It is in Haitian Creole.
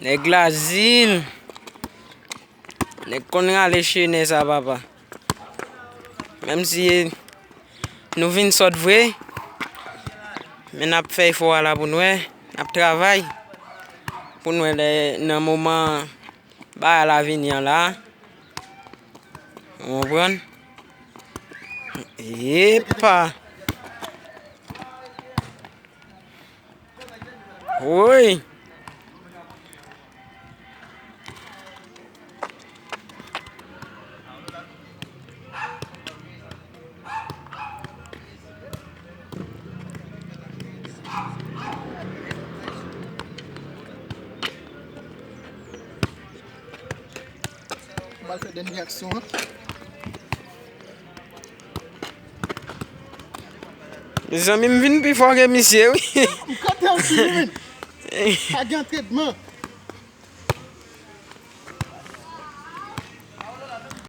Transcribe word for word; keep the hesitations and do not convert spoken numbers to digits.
Nèg la zil. Nèg konn rale chenè sa, papa. Menm si nou vin sòt vre, men n ap fè efò a la pou n wè, n ap travay pou n wè lè nan moman bagay la vini an la. Ou konprann? Epa! Woy! M al fè dènye aksyon an. Mezanmi, m vin pi fò ke misye, wi. M kote w sou li, men. Pa gen antrenman.